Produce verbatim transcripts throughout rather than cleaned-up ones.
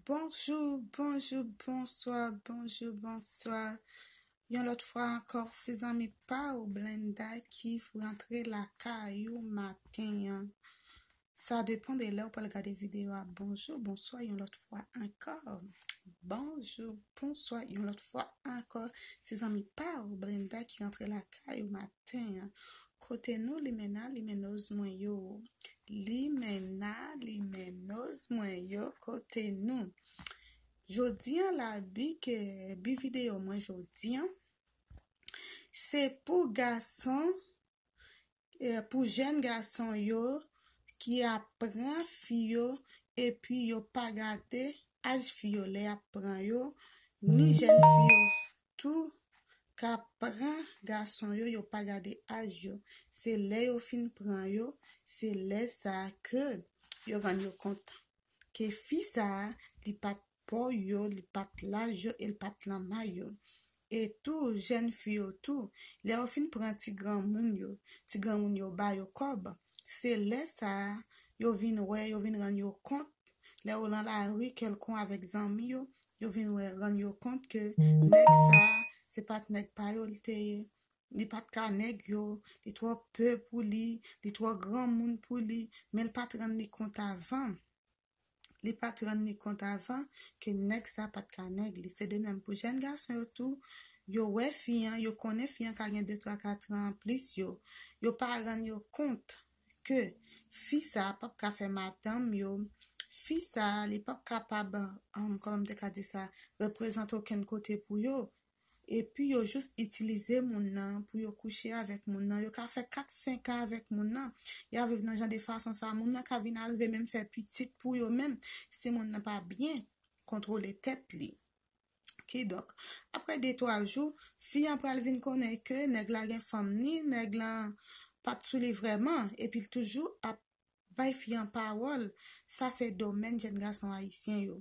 Bonjou, bonjou, bonswa, bonjou, bonswa. Yon lòt fwa ankò, se zanmi pa w Blenda ki rantre lakay ou maten an. Sa depann de lè w pral gade videyo a. Bonjou, bonswa, yon lòt fwa ankò. Bonjou, bonswa, yon lòt fwa ankò. Se zanmi pa w Blenda ki rantre lakay ou maten an. Kote nou, limena, limenoz mwen yo. Limena, limenoz mwen yo, kote nou? Jodi an, la bi ke, bi videyo mwen jodi an, se pou gason, eh, pou jèn gason yo ki ap pran fi yo, epi yo pa gade aj fi yo lè y ap pran yo, ni jèn fi yo tou k ap pran gason yo, yo pa gade aj yo. Se lè yo fin pran yo, se lè sa a ke yo rann yo kont ke fi sa a, li pa t pa yo, li pa t laj yo, e li pa t lanmay yo. E tou, jèn fi yo tou, lè yo fin pran ti granmoun yo, ti granmoun yo ba yo kòb, se lè sa a, yo vin wè, yo vin rann yo kont, lè yo nan lari kèlkon avèk zanmi yo, yo vin wè, rann yo kont ke nèg sa a, se pa t nèg pa yo li te ye. Li pa t ka nèg yo, li twò pe pou li, li twò granmoun pou li, men li pa t rann li kont avan. Li pa t rann li kont avan ke nèg sa pa t ka nèg li. Se de menm pou jèn gason yo tou, yo wè fi an, yo konnen fi an ka gen de, twa, kat an anplis yo. Yo pa rann yo kont ke fi sa p ap ka fè madanm yo, fi sa li p ap kapab, um, kòman m te ka di sa, reprezante okenn kote pou yo. Epi yo jis itilize moun nan pou yo kouche avèk moun nan. Yo ka fè kat, senk an avèk moun nan. Y ap viv nan jan de fason sa. Moun nan ka vin arive menm fè pitit pou yo menm, si moun nan pa byen kontwole tèt li. Kidonk, apre de, twa jou, fi an pral vin konnen ke nèg la gen fanm ni, nèg la pa t sou li vrèman, epi l toujou ap bay fi an pawòl. Sa se domèn jèn gason ayisyen yo.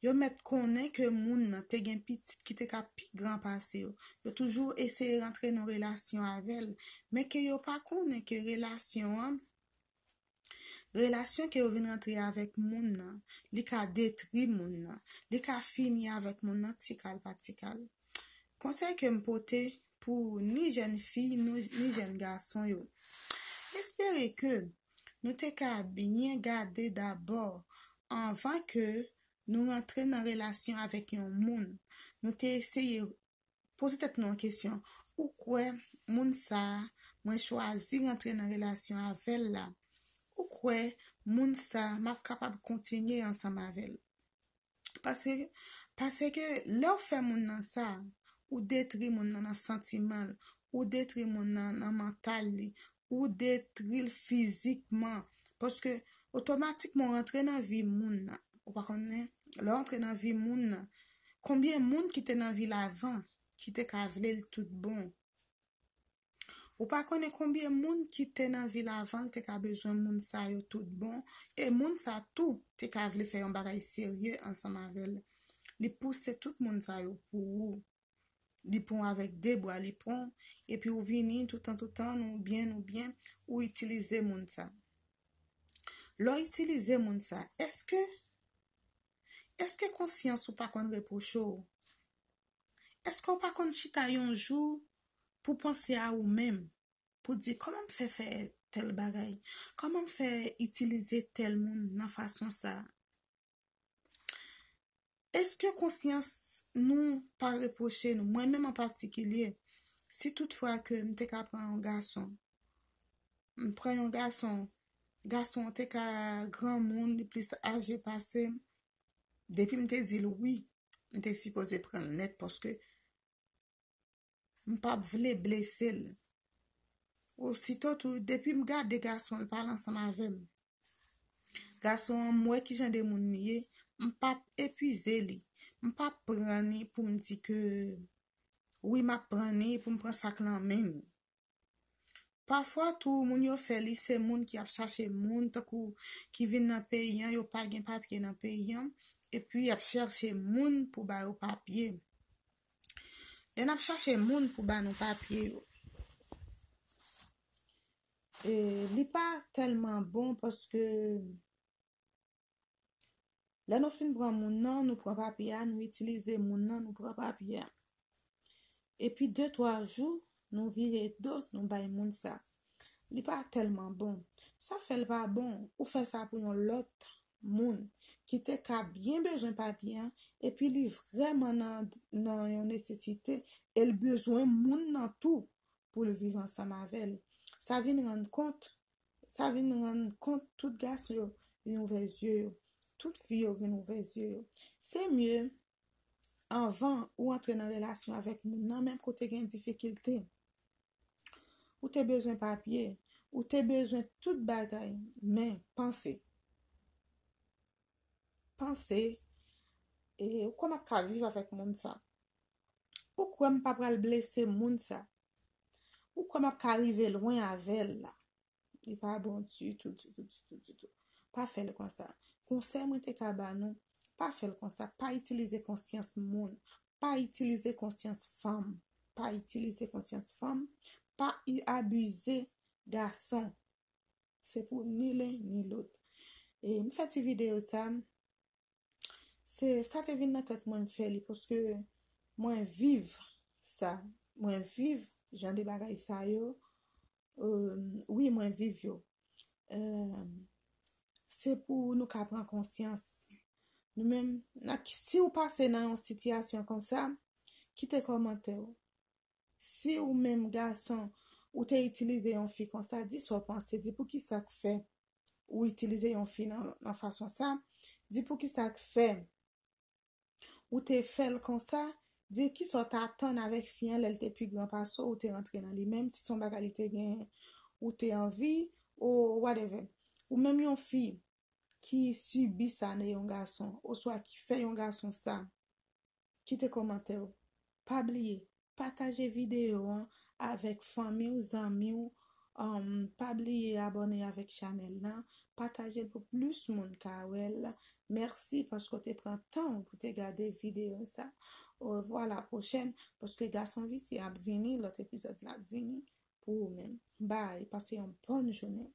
Yo mèt konnen ke moun nan te gen pitit ki te ka pi gran pase yo. Yo toujou eseye rantre nan relasyon avè l, men ke yo pa konnen ke relasyon an, relasyon ke yo vin rantre avèk moun nan, li ka detri moun nan, li ka fini avèk moun nan tikal pa tikal. Konsèy ke m pote pou ni jèn fi, nou, ni jèn gason yo. Espere ke nou te ka byen gade dabò anvan ke nou rantre nan relasyon avèk yon moun. Nou te eseye poze tèt nou yon kesyon. Ou kwè moun sa a, mwen chwazi rantre nan relasyon avè l la? Ou kwè moun sa a, m ap kapab kontinye ansanm avè l? Paske, paske lè w fè moun nan sa, ou detri moun nan nan santiman l, ou detri moun nan nan mantal li, ou detri l fizikman. Paske otomatikman w rantre nan vi moun nan. Ou pa konnen, lè w rantre nan vi moun nan, konbyen moun ki te nan vi l avan, ki te ka vle l tout bon? Ou pa konnen konbyen moun ki te nan vi l avan l te ka bezwen moun sa yo tout bon, e moun sa tou te ka vle fè yon bagay serye ansanm avè l. Li pouse tout moun sa yo pou ou. Li pran w avèk de bra, li pran w, epi ou vini toutan, toutan, ou byen, ou byen, ou itilize moun sa. Lè w itilize moun sa, èske, èske konsyans ou pa konn repwoche w? Èske w pa konn chita yon jou pou panse a ou menm? Pou di, kòman m fè fè tèl bagay? Kòman m fè itilize tèl moun nan fason sa a? Èske konsyans nou pa repwoche nou? Mwen menm an patikilye, si toutfwa ke m te ka pran yon gason, m pran yon gason, gason an te ka granmoun, li plis aje pase m, depi m te di l wi, m te sipoze pran l nèt paske m p ap vle blese l. Osito tou, depi m gade gason an, l pale ansanm avè m. Gason an, m wè ki jan de moun li ye, m p ap epize li. M p ap pran li pou m di ke wi, m ap pran li pou m pran sa k nan men li. Pafwa tou, moun yo fè li, se moun ki ap chache moun, tankou ki vin nan peyi an, yo pa gen papye nan peyi an, epi y ap chèche moun pou ba yo papye. Lè n ap chache moun pou ba nou papye yo, e, li pa tèlman bon paske Lè nou fin pran moun nan, nou pran papye a, nou itilize moun nan, nou pran papye a. Epi de twa jou, nou vire do, nou bay moun sa. Li pa tèlman bon. Sa fè l pa bon, ou fè sa pou yon lòt moun ki te ka byen bezwen papye a, epi li vrèman nan, nan yon nesesite, e l bezwen moun nan tou pou l viv ansanm avè l. Sa vin rann kont, sa vin rann kont tout gason yo vin ouvè zye yo, tout fi yo vin ouvè zye yo. Se mye anvan ou antre nan relasyon avèk moun nan, menm kote gen difikilte, ou te bezwen papye, ou te bezwen tout bagay, men panse. Panse, e ou kwè m ap ka viv avèk moun sa? Ou kwè m pa pral blese moun sa? Ou kwè m ap ka rive lwen avè l la? Li pa bon ditou, ditou, ditou, ditou. Pa fè l konsa. Konsèy mwen te ka ba nou, pa fè l konsa. Pa itilize konsyans moun. Pa itilize konsyans fanm. Pa itilize konsyans fanm. Pa i- abize gason. Se pou ni len ni lòt. E m fè ti videyo sa, se sa te vin nan tèt mwen, m fè li, paske mwen viv sa. Mwen viv jan de bagay sa yo. Euh, wi, mwen viv yo. Euh, se pou nou ka pran konsyans. Nou menm, n ap, si w pase nan yon sitiyasyon konsa, kite kòmantè w. Si ou menm gason, ou te itilize yon fi konsa, di sa w panse, di poukisa k fè ou itilize yon fi nan, nan fason sa, di poukisa k fè ou te fè l konsa, di kisa w t atann avèk fi an lè l te pi gran pase w, ou te rantre nan li menm, si se yon bagay li te genyen, ou te anvi, ou whatever. Ou menm yon fi ki sibi sa nan yon gason, oswa ki fè yon gason sa, kite kòmantè w. Pa bliye, pataje videyo an avèk fanmi w, zanmi w. Um, pa bliye abòne avèk chanèl la. Pataje l pou plis moun ka wè l. Mèsi paske w te pran tan w pou te gade videyo sa. Orevwa la pwochèn, paske Gason Visye ap vini, lòt epizòd la ap vini pou ou menm. Bye, pase yon bòn jounen.